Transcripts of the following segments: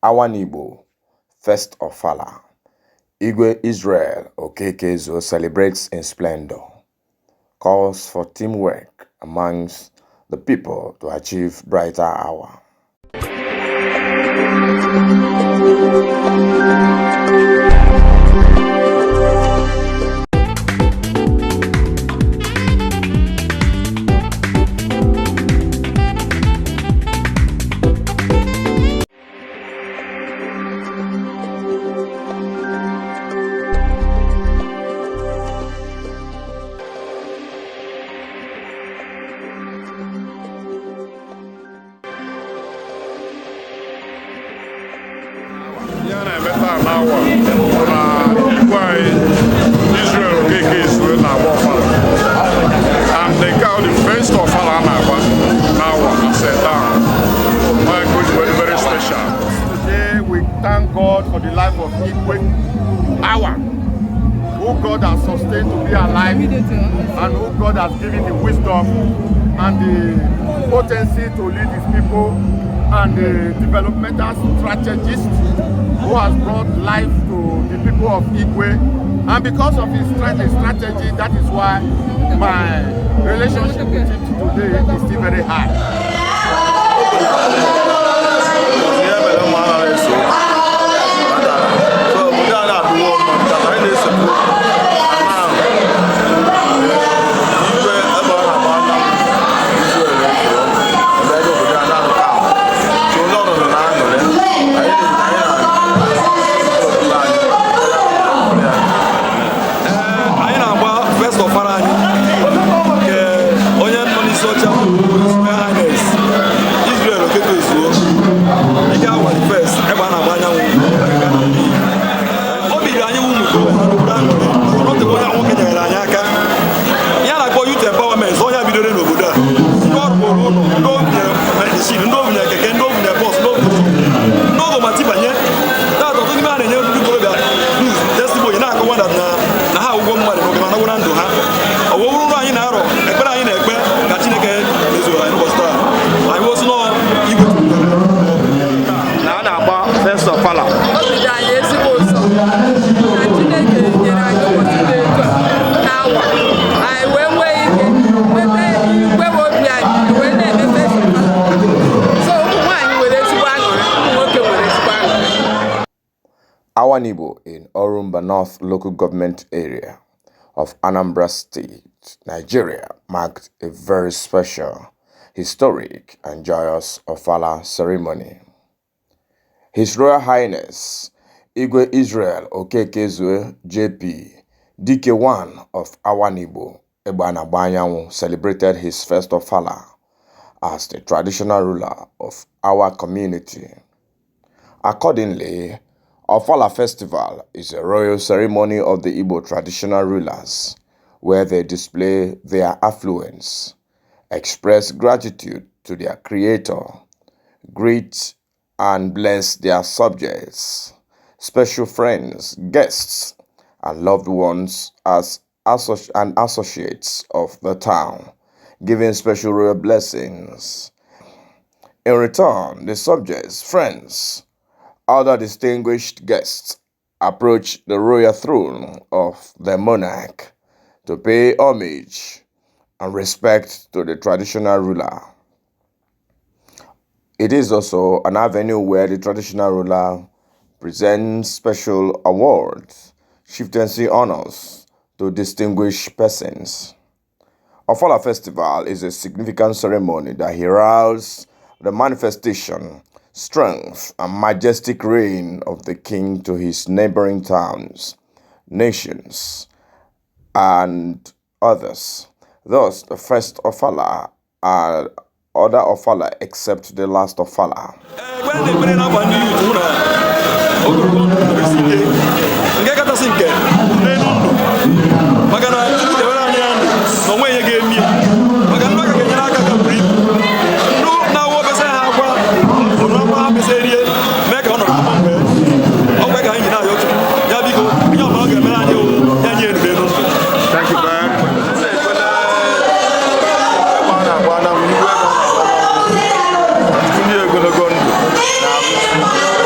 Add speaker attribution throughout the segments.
Speaker 1: Awanigbo First Ofala, Igwe Israel Okeke celebrates in splendor, calls for teamwork amongst the people to achieve brighter hour.
Speaker 2: Ihe a na-eme taa n'Awa bụ na igwe anyị Israel Okeke Ezue na-agba ọfala, and nke a the first ọfala a na-agba n'Awa as a town. Ọ ya ka o ji wee dị very special.
Speaker 3: Today we thank God for the life of Igwe Awa, who God has sustained to be alive and who God has given the wisdom and the potency to lead his people, and the developmental strategist who has brought life to the people of Igwe. And because of his strategy, that is why my relationship with him today is still very high.
Speaker 4: Ihe mere mma anaghị eso so obodo a na-adịwo mma maka na anyị na-esekwu ana ahụ igwe ebe ọ na-agba anya Israel ekere ebe ebe obodo a na-adụ ka ahụ so onye ọnọdụ na-aṅụrị anyị anyị na
Speaker 5: Anyị na-agba first ọfala anyị nke onye nọ n'isi oche bụ His Royal Highness Israel Okeke Ezuo, ike Awa the first, ebe a na-agba anyanwụ. Obi dị anyị ụmụ obodo aṅụrị maka na otekwa onye nwoke nyere anyị aka. Ihe a na-akpọ youth empowerment, onye bidoro n'obodo a, ndị ọrụ rụrụ ụlọ, ndị obinyere machine, ndị obinyere keke, ndị obinyere bus, ndị obinyere ndị ogo ma tibanye taa. Ọtụtụ n'ime ha na-enye ndị okorobịa news testimony na-akọwa na ha ụgwọ mmadụ n'oge ma nagwo na ndụ ha. Ọ wee bụrụ anyị na-arọ ekpere anyị na-ekpe ka Chineke mezuoro anyị n'ụbọchị taa. Anyị osi nọ igwe.
Speaker 4: Na a na-agba first ọfala.
Speaker 6: Obi dị anyị ezigbo ụtọ na Chineke nyere anyị ụbọchị dị etu a n'Awa, anyị wee nwee ike nweta igwe obi anyị wee na-eme festival. So ụmụ nwaanyị nwere ezigbo aṅụrị, ụmụ nwoke nwere ezigbo aṅụrị.
Speaker 1: Awanibo in Orumba North Local Government Area of Anambra State, Nigeria, marked a very special, historic, and joyous Ofala ceremony. His Royal Highness Igwe Israel Okeke JP, DK1 of Awanibo, Egbe celebrated his first Ofala as the traditional ruler of our community. Accordingly, Ofala Festival is a royal ceremony of the Igbo traditional rulers where they display their affluence, express gratitude to their creator, greet and bless their subjects, special friends, guests, and loved ones as and associates of the town, giving special royal blessings. In return, the subjects, friends, other distinguished guests approach the royal throne of the monarch to pay homage and respect to the traditional ruler. It is also an avenue where the traditional ruler presents special awards, chieftaincy honors to distinguished persons. Ofala Festival is a significant ceremony that heralds the manifestation, strength, and majestic reign of the king to his neighboring towns, nations, and others. Thus, the first Ofala and other Ofala except the last Ofala.
Speaker 5: Ekpere na-ekpere na-agba ndị youth hụ na ogologo ndụ na-esi ike nke kachasị nke n'elu ndụ, maka na Chukwu dewere anyị ya ndụ na onwe ihe ga-emi, maka ndụ aka ga-enyere aka ka buru ibu ndụ na-awụ obesa ha akwa ụrụ akwa ha mesa rie mee ka ọ nọrọ mgbe ọ gwe ka anyị ji na-ayọ Chukwu ya biko ihe ọbụla ọ ga-emere anyị o ya nye elu n'elu ndụ.
Speaker 3: Thank you very much.
Speaker 4: Na-ekpele ebe a na-agba anyanwụ igwe ebe a na-agba anyanwụ, Chukwu nye ogologo ndụ na ahụ isi ike.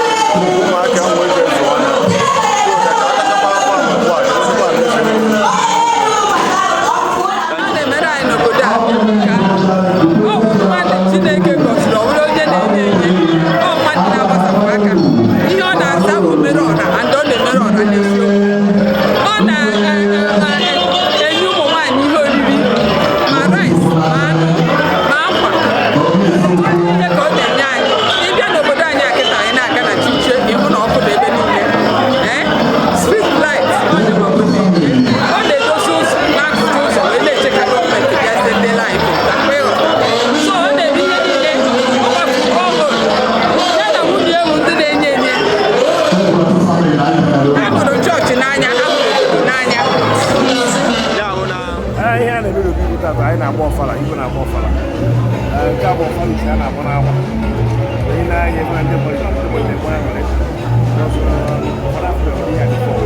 Speaker 7: Tata anyị na-agba ọfala, Igwe na-agba ọfala. Nke a bụ ọfala isi a na-agba n'Awa. Onye na-anya ebe na ndị mmadụ na-enwe aṅụrị. Ụfọdụ afọ ya before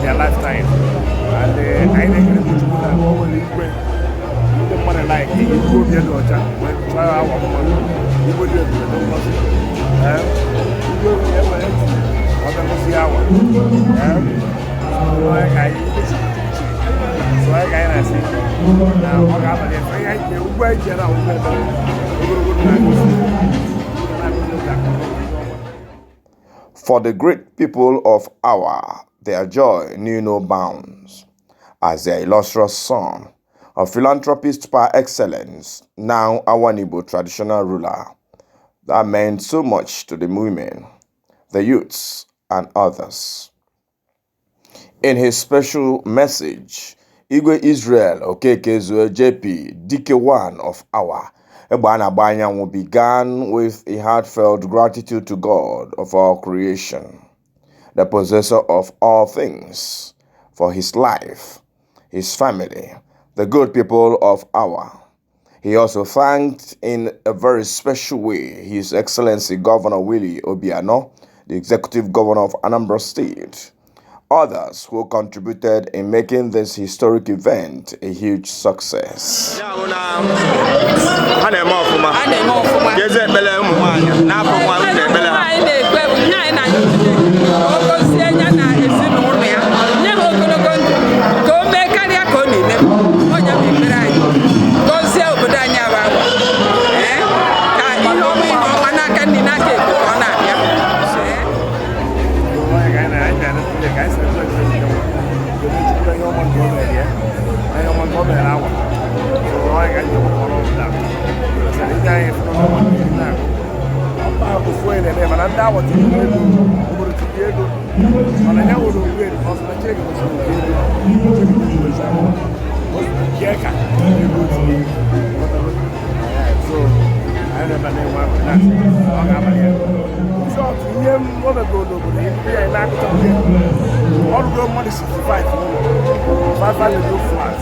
Speaker 7: their lifetime. And anyị na-ekele Chukwu na o nwere igwe ndị mmadụ like igwe obi dị ọcha wee chọọ Awa mma. Igwe dị ebube dị ngozi. Igwe e nwere ntị ọ bịa gosi Awa. Ka anyị so anyị ka anyị na-asị na ọ ga-abalị efe ihe anyị ugwu anyị ji na ugwu ebe ogologo na-agosi na-agosi.
Speaker 1: For the great people of Awa, their joy knew no bounds, as their illustrious son, a philanthropist par excellence, now Awanigbo traditional ruler, that meant so much to the women, the youths, and others. In his special message, Igwe Israel Okekezue JP, DK1 of Awa, Egbe began with a heartfelt gratitude to God of all creation, the possessor of all things, for his life, his family, the good people of Awa. He also thanked in a very special way His Excellency Governor Willie Obiano, the Executive Governor of Anambra State, others who contributed in making this historic event a huge success.
Speaker 4: Ya bụ na ha na-eme ọfụma.
Speaker 6: A na-eme ọfụma.
Speaker 4: Ka eze ekpere ụmụ nwaanyị n'afọ nwa m na-ekpere ha.
Speaker 6: Anyị na-ekpe bụ ihe anyị na-ayọ Chineke ka o gozie ya na ezinụlọ ya, nye ha ogologo ndụ, ka o mee karịa ka ọ na-eme. Onye bụ ekpere anyị, gọzie obodo anyị abụ Awa. Ee, ka ihe ọma n'aka nri n'aka ekpe ka ọ na-abịa. Ee.
Speaker 7: Onye ka anyị na-anyị na-anụ ka anyị si na Chineke nwa. Kedu Chukwu ihe ọma nke o mere ya na ihe ọma nke o mere Awa. So onye ka anyị ji ọrụ taa. Ndị anyị fụrụ n'ọnwa na-agụ ofu onye na-eme, mana ndị Awa tinye ego, obodo tinye ego, mana ya nwere onwe ọsọ na Chineke gosiri oke ego. Chineke gosiri Awa kie ka ego tinye. So anyị na-ebe na-enwe ahụ na-asị ọ ga-abalị ya short ihe m o megoro n'obodo ihe ya na-agụta ihe ọrụgo mmadụ 65 ụlọ, 5 bedroom flat.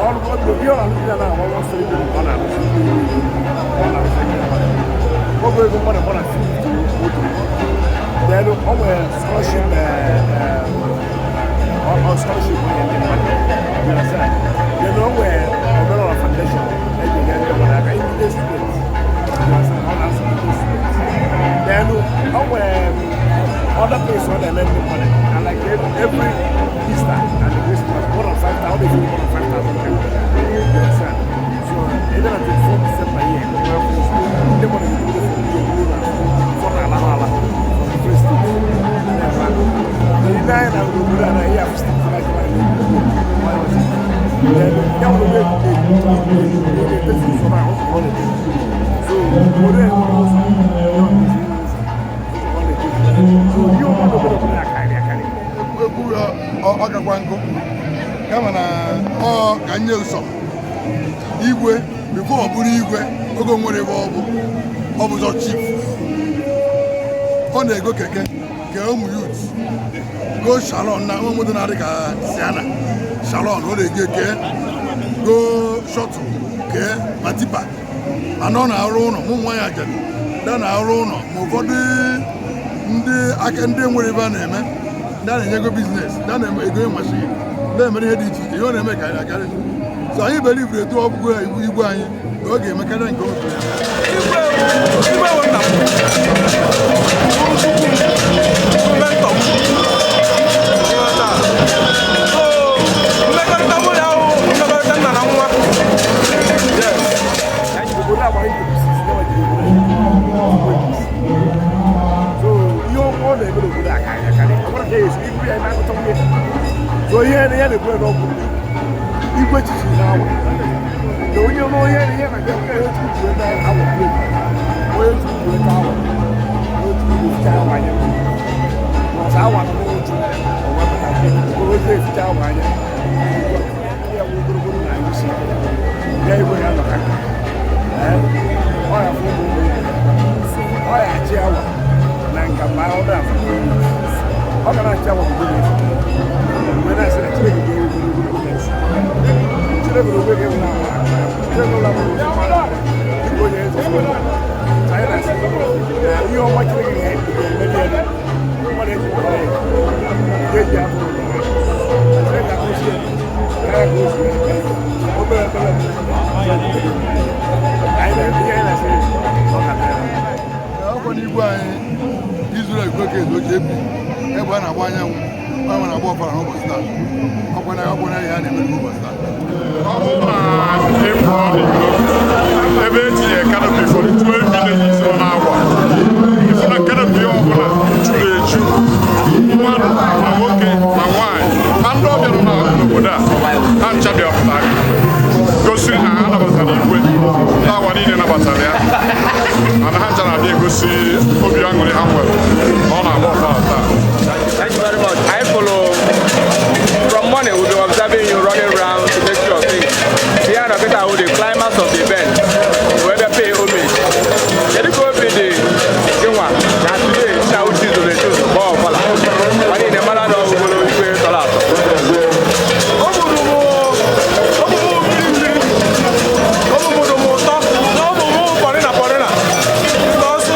Speaker 7: Ọrụgo ihe ọ na-alụgide na agba ọsọ ego ọ na-alụsi ọ na-alụsi ogo ego mmadụ more than 50 moto. Then o nwere scholarship, ọ scholarship onye ndị mmadụ. You understand? Then o nwere Omelora Foundation eji enye ndị mmadụ aka, ndị students. You understand? Ọ na-asụlite students. Then o nwere other place ọ na-eme ndị mmadụ, and like every Easter and the Christmas, more than 5,000, more than 5,000 people. You understand? So even at 24 December here, ndị mmadụ ga-ebido from here ruo na ụfọdụ alahụ ala from different states. Ile anya na obodo a na ihe afụ steeti na-achọ ya nwere na-etezi ụzọ na ụzọ ọ na-eje. So obodo a enwere ụzọ ya ọ na-ezi ụzọ ọ na-eje. So ihe ọma n'obodo obodo a karịrị akarị.
Speaker 8: Egwu ọ gakwa nkụ kama na ọ ka nye ụsọ igwe before ọ bụrụ igwe. Oge o nwere ebe ọ bụ, ọ bụzọ chief, ọ na-ego keke ke ụmụ youth, go shalon na ụmụ moto na-adị ka Sienna Shalon, ọ na-ego kee, go shuttle kee, ma tipper. Mana ọ na-arụ ụlọ mụ nwa ya ajadu da na-arụ ụlọ, ma ụfọdụ ndị aka ndị nwere ebe a na-eme, ndị a na-enyego business, ndị a na-ego machine, ndị na-emere ihe dị iche iche. Ihe ọ na-eme karịrị akarị. So anyị believe etu ọ bụgo igwe anyị na ọ ga-eme karịa nke o mepere.
Speaker 5: Igwe bụ nna m, bụrụ chukwu m, bụrụ mentor m. Ịghọta? So mmekọrịta mụ ya ahụ mmekọrịta nna na nwa, yes.
Speaker 7: Obodo agbara into pieces, never jiri obodo a pieces. So ihe ọma ọ na-eme n'obodo a karịrị akarị. Ọ bụrụ ka ya esi iburu ya na-agụta nwunye. So ihe ya na-ekwu na ọ bụ igwe chichiri na Awa na onye na onye ihe na nke onye chukwu ji ebe Awa kwuo, onye chukwu ji ebe Awa, onye chukwu ji eficha Awa anya. Ọsọ Awa nọ n'otu o wepụta ozi eficha Awa anya ya bụ ogologo na isi ya igwe ya nọ ka ọ ya fụ ụmụ ụmụ ọ ya achị Awa na nka ma ọ na-afụ ọ ga na-achị Awa mgbe niile, mgbe na-asị na Chineke ga-ewu ogologo na isi. Chineke na onwe gị na Chineke ụlọ bụ dịka onye eze anyị na-asị na ihe ọma Chineke ga-emebi ya mmadụ eji were ya ga-eji afọ Chineke akụzi ya ya ka o si obere obere anyị na-asị ọ ka
Speaker 8: Ọkwa n'igwe anyị Israel Okeke JP ebe a na-agba anyanwụ a na-agba ọfala n'ụbọchị taa ọkwa na ọkwa na ihe a na-eme n'ụbọchị taa.
Speaker 2: Ọ bụrụ na ịpụọ n'ilo ebe etinyere canopy for the 12 villages nọ n'Awa, ịfụ na canopy ọbụla juru eju, mmadụ ma nwoke ma nwaanyị ma ndị ọbịa nọ n'obodo a, ha ncha bịapụtara gosiri na ha nabatara igwe, ndị Awa niile nabatara ya, mana ha ncha na-abịa egosi obi aṅụrị ha nwere na ọ na-agba ọfala taa.
Speaker 9: Thank you very much. I follow from morning. We'll be observing you running round to make sure things. Here and better the climax of the event. We will pay homage. Kedu ka obi dị gị nwa na today na uche zoro ezu gbaa ọfala? Mana ị na-emara na ọgwụgwụ igwe tọrọ atọ.
Speaker 5: Because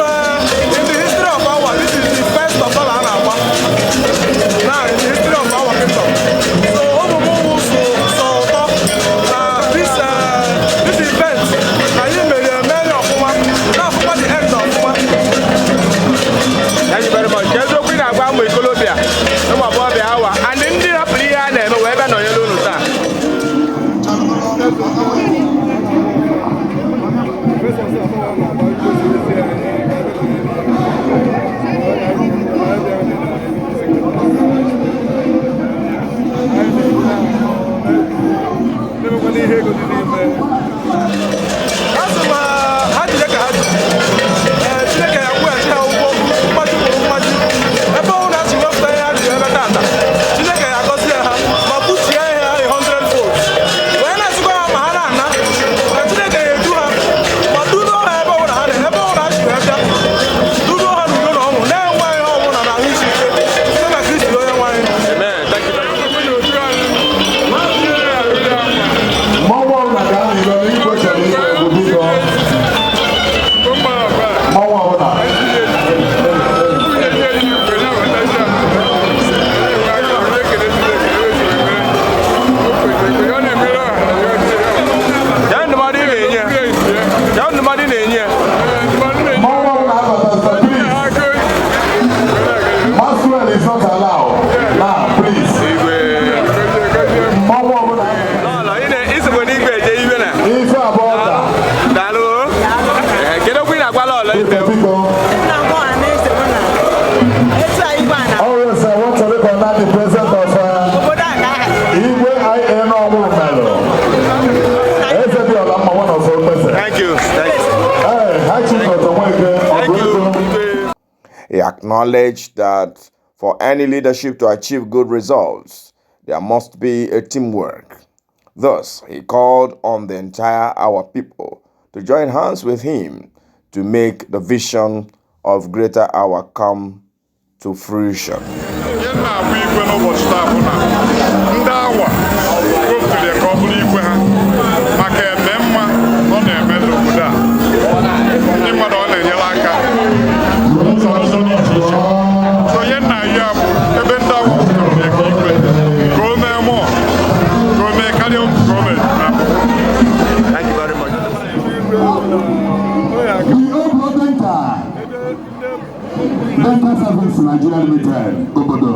Speaker 5: in the history of our, this is the first ọfala a na-agba. Now in the history of our kingdom. So ụmụ m so ụtọ na this event anyị mere eme ya ọfụma na-afụkwa the end ọfụma.
Speaker 9: Thank you very much. Ka eziokwu ị na-agwa ụmụ ikolobịa, ụmụ agbọghọbịa Awa and ndị hapụrụ ihe a na-eme wee bịa nọnyere unu taa.
Speaker 5: Asị m ha jide ka ha ji. Ee, Chineke ya kwụghachi ha ụgwọ mmaji kwuru mmaji. Ebe ọ na si wepụta ihe ha ji ebe tata, Chineke ya agọzie ha ma butie ihe ha 100 folds. Wee na-asịkwa ha ma ha na-ana na Chineke ya edu ha ma dudo ha ebe ọbụla ha na ebe ọbụla ha si wee bịa, dudo ha n'udo na ọṅụ na-enwe ihe ọbụla na ahụ isi ike site na Kristi onye nwe anyị.
Speaker 9: Amen. Thank you very much.
Speaker 4: Mmanwụ ọbụla ga-anọ ilo n'igwe chọrọ igwe bụ biko. Mmanwụ ọbụla.
Speaker 9: Yaa ndụmọdụ ị na-enye ya. Yaa ndụmọdụ ị na-enye ya.
Speaker 4: Mmanwụ ọbụla abata, please. Maxwell is not allowed. Now, please.
Speaker 9: Igwe.
Speaker 4: Mmanwụ ọbụla.
Speaker 9: Lọlọ, ị na-esokwe n'igwe eje iwe na.
Speaker 4: Ife abụọ ka.
Speaker 9: Daalụ. Ee, kedu okwu ị na-agwa lọlọ ibe?
Speaker 4: Biko, biko. Always I want to recognize the presence of Igwe I.N. Onwumelu. Ezebiola mma one of Okpese.
Speaker 9: Thank you. Thank you.
Speaker 4: Hey, High Chief Dr. Nweke,
Speaker 9: Thank you.
Speaker 4: Oguego.
Speaker 9: Igwe.
Speaker 1: He acknowledged that for any leadership to achieve good results, there must be a teamwork. Thus, he called on the entire Awa people to join hands with him to make the vision of Greater Awa come to fruition.
Speaker 2: Ihe m na-agwa igwe n'ụbọchị taa bụ na ndị Awa wepụtara ya ka ọ bụrụ igwe ha maka eme mma ọ na-eme n'obodo a, ndị mmadụ ọ na-enyere aka n'ụzọ n'ụzọ dị iche iche. So ihe nna ya bụ ebe ndị Awa wepụtara ya ka igwe ka o mee mụọ ka o mee karịa ka o mere na mbụ.
Speaker 9: Thank you very much.
Speaker 4: The Obro Dental. Dental Service Nigeria Limited, Obodo.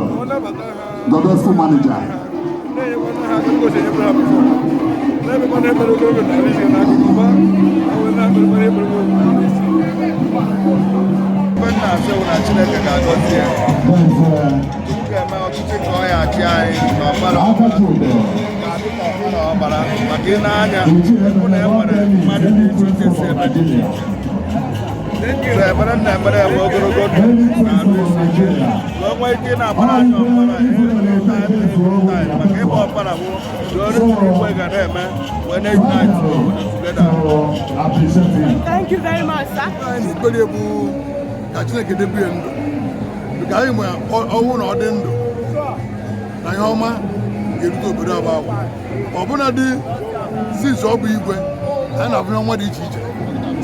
Speaker 4: Godosco Manager.
Speaker 3: Mgbe m na-asị na Chineke ga-agọzi ya, Chukwu ga-eme ọchịchị ka ọ ya achị anyị na ọbara ga-adị ka ọbara ọbara maka ị na-anya ịhụ na e nwere mmadụ dị iche iche si ebe dị iche iche. So ekpere m na-ekpere ya bụ ogologo ndụ na arụ isi ike ka o nwee ike ị na-agbara anyị ọbara every time, every time, maka ịgba ọbara bụ the only thing igwe ga na-eme wee na-unite obodo together.
Speaker 6: Thank you very much, sir.
Speaker 8: Anyị na-ekpere bụ ka Chineke debe ya ndụ, ka anyị ma ọnwụ na ọ dị ndụ na ihe ọma Ga-erute obodo abụ Awa. Ọbụna dị since ọ bụ igwe, anyị na-abụ n'ọnwa dị iche iche.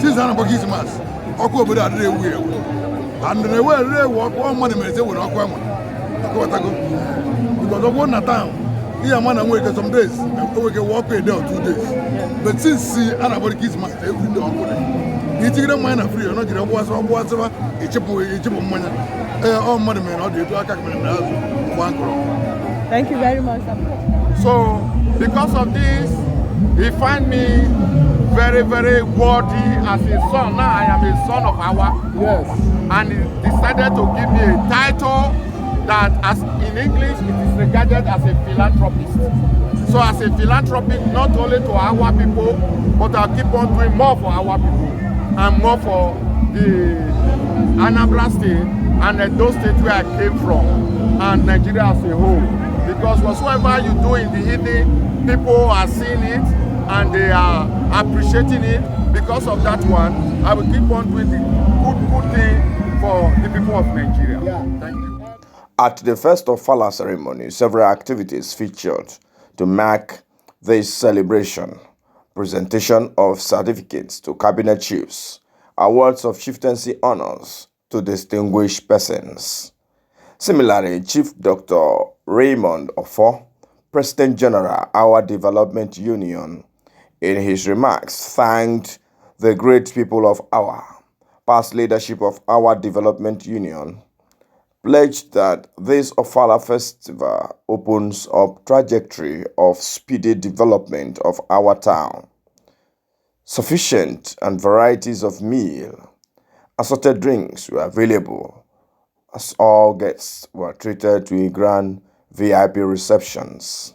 Speaker 8: Since a na-akpọ Christmas, ọkụ obodo adịrị ewu ewu. And na-ewe erere ewu ọkụ ọ mmadụ mere were ọkụ enwe. Akọwatago. Because ọ bụrụ na town, ihe ama na nwere some days, enwere work a day or 2 days. But since a na-akpọ Christmas, every day ọkụ dị. Itigide mmanya na free, ọ nọgide ọgbụwasịba ọgbụwasịba, ịchịpụ ịchịpụ mmanya. Ee, ọ mmadụ mere na ọ dị etu aka mere mere azụ gba nkụrụ.
Speaker 6: Thank you very much, sir.
Speaker 3: So, because of this, he find me very, very worthy as a son. Now I am a son of Awa. And he decided to give me a title that, as in English, it is regarded as a philanthropist. So, as a philanthropist, not only to our people, but I'll keep on doing more for our people and more for the Anambra State and Edo State where I came from and Nigeria as a whole. Because whatsoever you do in the evening, people are seeing it and they are appreciating it. Because of that one, I will keep on doing the good, good thing for the people of Nigeria. Thank you.
Speaker 1: At the first Ofala ceremony, several activities featured to mark this celebration: presentation of certificates to cabinet chiefs, awards of chieftaincy honors to distinguished persons. Similarly, Chief Dr. Raymond Ofo, President General, Awa Development Union, in his remarks thanked the great people of Awa, past leadership of Awa Development Union, pledged that this Ofala festival opens up trajectory of speedy development of our town. Sufficient and varieties of meal, assorted drinks were available as all guests were treated to a grand VIP receptions.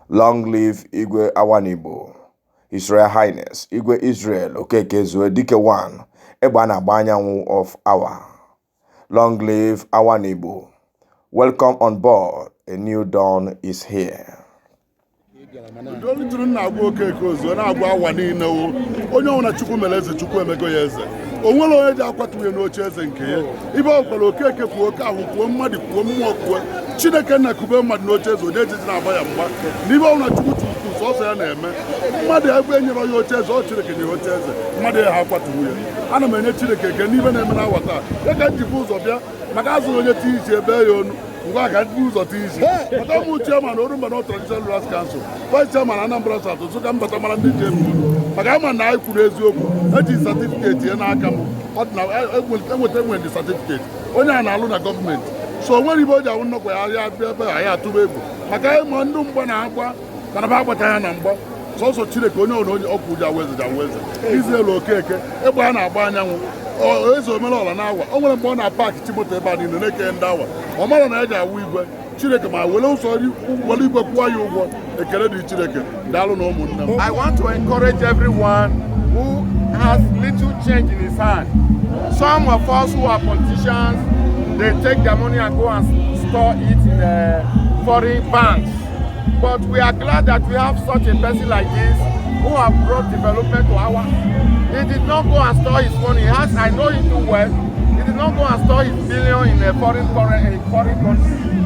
Speaker 1: Long live Igwe Awanibo, His Royal Highness Igwe Israel Okeke Dike I, Egbe Anyanwụ of Awa. Long live Awanibo. Welcome on board. A new dawn is here.
Speaker 2: Olu tụrụ na-agwa Okeke ozu na-agwa Awa niile o onye ọbụla Chukwu mere eze, Chukwu emego ya eze. O nwere onye ji akwatu ya n'oche eze nke ya. Ibe ọ kwara Okeke kwuo, oke ahụ kwuo, mmadụ kwuo, mmụọ kwuo, Chineke nna kube mmadụ n'oche eze, onye ejiji na-agba ya mgba n'ibe ọbụla. Chukwu Chukwu sọsọ ya na-eme mmadụ ebe e nyere ya oche eze. Ọ Chineke nyere oche eze, mmadụ ya ha akwatuwu ya. Ana m enye Chineke eke n'ibe na-eme na Awa taa. Ya ka m ji bụ ụzọ bịa maka azụrụ onye tinye isi ebe ya onu ngwa ka ndị ụzọ tinye isi mata ụmụ chairman Orumba North Traditional Rulers Council, vice chairman Anambra South, Nsụka mbata mara ndị ji emu maka ama na anyị kwuru eziokwu. Eji certificate ya n'aka m. Ọ dị na enweta enwe ndị certificate onye a na-alụ na gọọmenti, so o nwere ibe o ji awụ nnọkwa ya ya bịa ebe a ya atụba egwu maka ịma ndị mgba na-agba mana ba agbata ya na mgba. Sọsọ Chineke onye ọrụ onye ọkwụ ji awụ eze ji awụ eze. Israel Okeke egbe a na-agba anyanwụ eze omelọla na Awa. O nwere mgbe ọ na-apaki chimoto ebe a niile na-eke ndị Awa. Ọ mara na ya ji awụ igwe. Chineke ma were ụzọ were igwe kwụọ ya ụgwọ. Ekele dị Chineke. Daalụ na ụmụnne m.
Speaker 3: I want to encourage everyone who has little change in his hand. Some of us who are politicians, they take their money and go and store it in foreign banks. But we are glad that we have such a person like this who have brought development to our. He did not go and store his money. He has, I know him too well. He did not go and store his billion in a foreign country,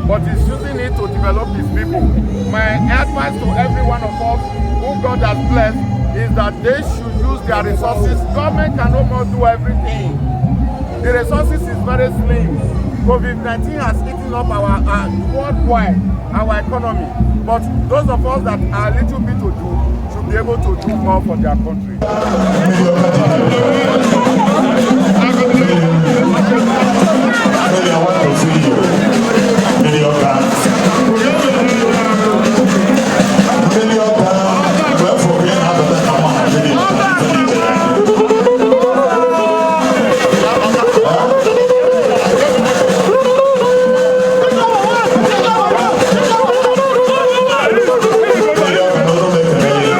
Speaker 3: but he's using it to develop his people. My advice to every one of us who God has blessed is that they should use their resources. Government can no more do everything. The resources is very slim. COVID-19 has eaten up our worldwide our economy. But those of us that are a little bit to do should be able to do more for their country.
Speaker 10: Maybe I want to see you. Mmiri ọka. Mmiri ọka, mgbe afọ gị na-abata na mma mmiri ọka. Mmiri ọka na ọrụ m ekele gị.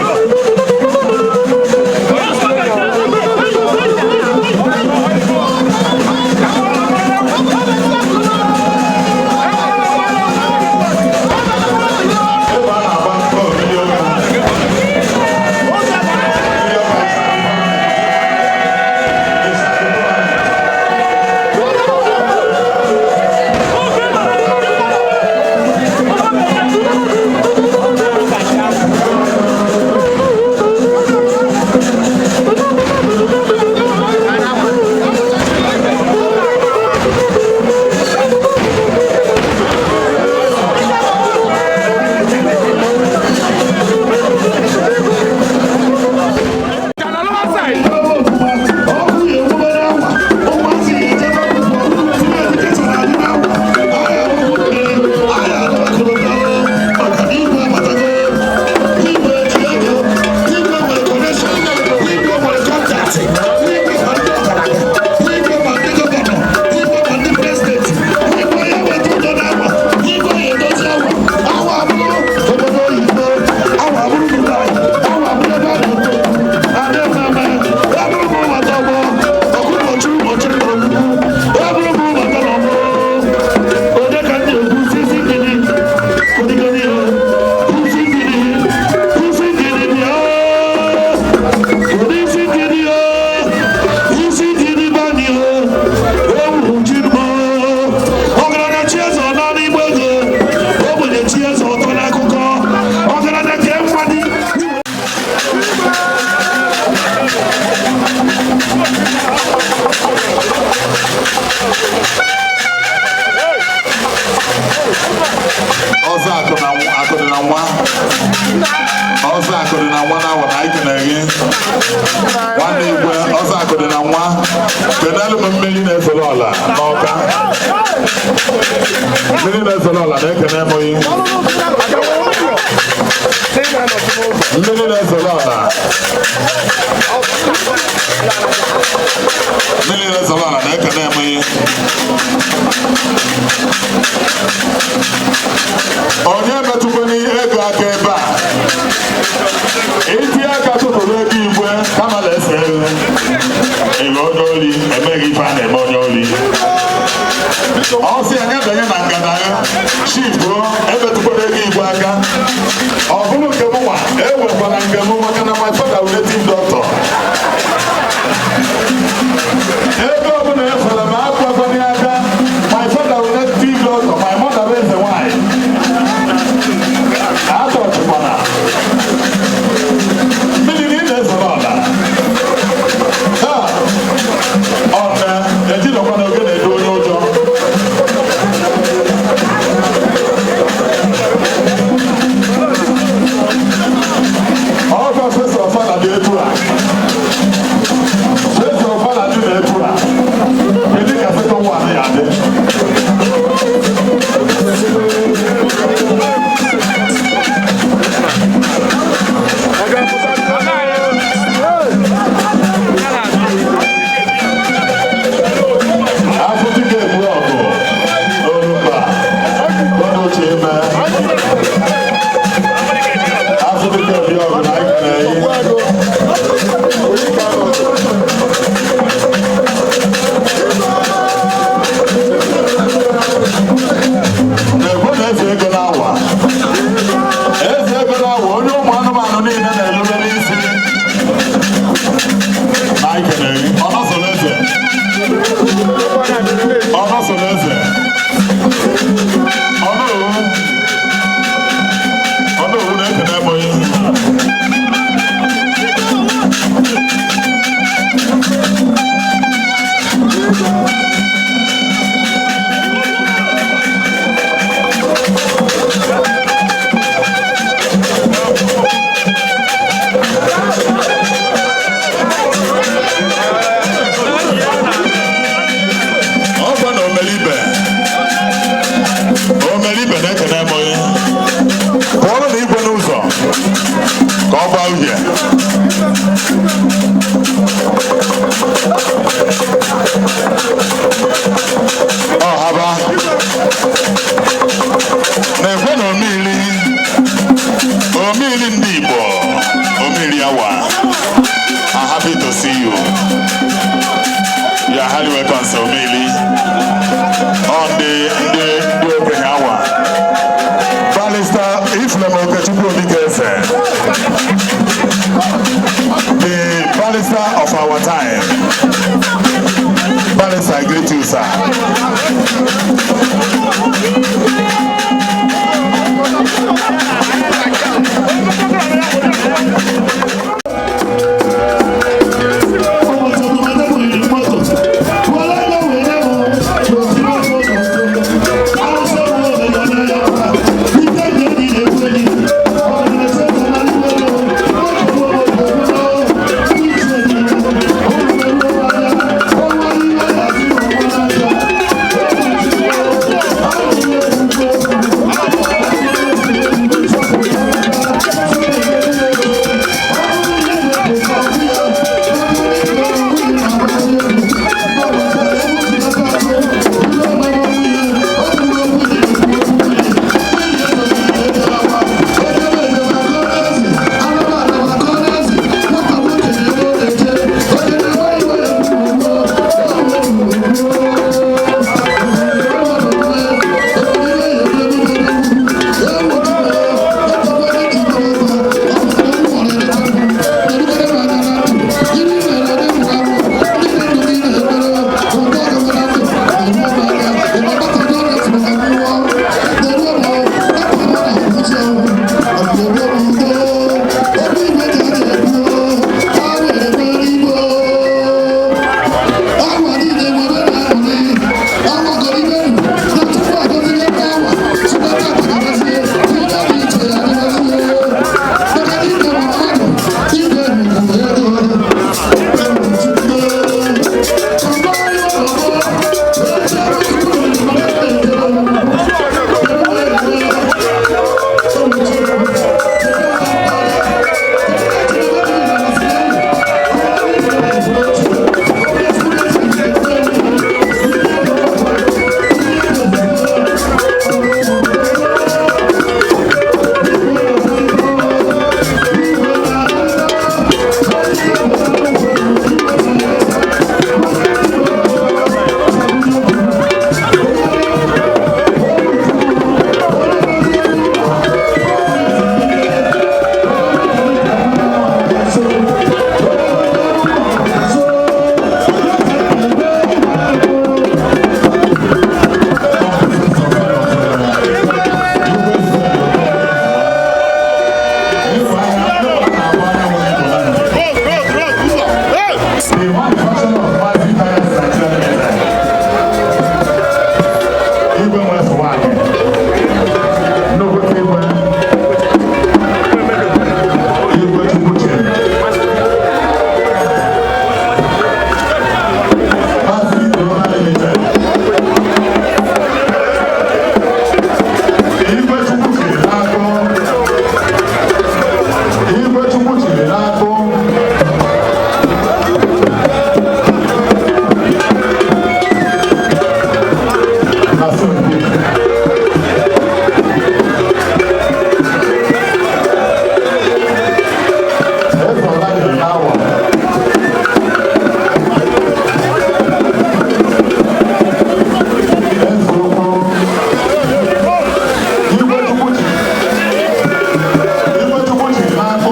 Speaker 10: Ọzọ akụ na akụ dị na nwa. Ọzọ akụ dị na nwa na awọ na anyị kenere gị. Nwanne igwe ọzọ akụ dị na nwa. Kenelu m mmiri na-efere ọla n'Ọka. Mmiri na-efere ọla na-ekene m oyi. Mmiri na-efere ọla. Mmiri na-efere ọla na-ekene m oyi. Onye metụkwana ego aka ebe a. Iti aka tụtụrụ ego igwe kama na-ese ego. Ego onye ori emeghị ife a na-eme onye ori. Ọ sị anya banye na ngada ya, chief o, emetụkwara ego igwe aka. Ọ bụrụ nke m nwa, ewekwana nke m maka na my father was native doctor. Ego ọbụla efere m akwakwana ya aka, my father was native doctor, my mother bụ eze nwanyị. Atọchịkwana. Mmiri na ị na-ezoro ọla. Ha! Ọ na ejidọkwana oge na-edu onye ụjọ. Ọkwa fesa ọfala dị etu a. Fesa ọfala dị na-etu a. Kedu ka second one ya dị? Afọ dike ebu ọgụ n'Orumba, gbọdọ uche ime. Afọ dike ebu ọgụ na anyị na-eyi. Na-ekwe na eze ego n'awa. Eze ego n'awa, onye ụmụ anụmanụ niile na-erube n'isi. Na anyị kenere gị. Ọ nọsoro eze. Ọ nọsoro eze. Ọnụowu. Ọnụowu na-ekene m onye. Ọkwa na omelibe. Omelibe na-ekene m onye. Pụọrọ na igwe n'ụzọ ka ọ gbaa uhie. Ọ haba. Na-ekwe na omili. Omili ndị Igbo. Omili awa. I'm happy to see you. You are highly welcome, sir Omili. On the okenye awa. Barrister Iflem Okechukwu Obikeze. The barrister of our time. Barrister, I greet you, sir. Igwe nwere nwaanyị. Nnukwu igwe. Igwe Chukwu chiri. Maazị Ibrahim Limited. Igwe Chukwu chiri n'akụ. Igwe Chukwu chiri n'akụ. Asọmpi. Eze Ọlanyere n'Awa. Eze Ukwu. Igwe Chukwu chiri. Igwe Chukwu chiri n'akụ.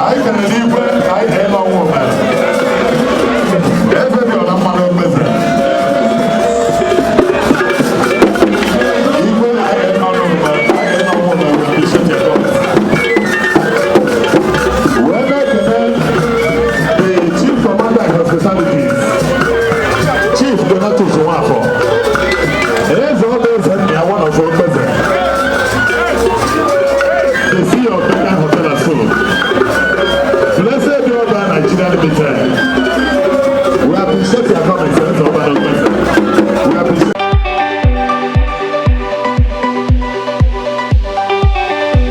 Speaker 10: Anyị kelere igwe ka anyị na-ele ọnwụ omere. Eze dị ọla mmanụ okpeze. Igwe anyị nọ n'omere, anyị nọ ọnwụ omere appreciate your God. Wee na-ekele the chief commander in hospitality, Chief Donatus Nwafọ. Eze ọba eze nna ya one of okpeze. The CEO of Beacon Hotel and Food. Blessed be all Nigeria Limited.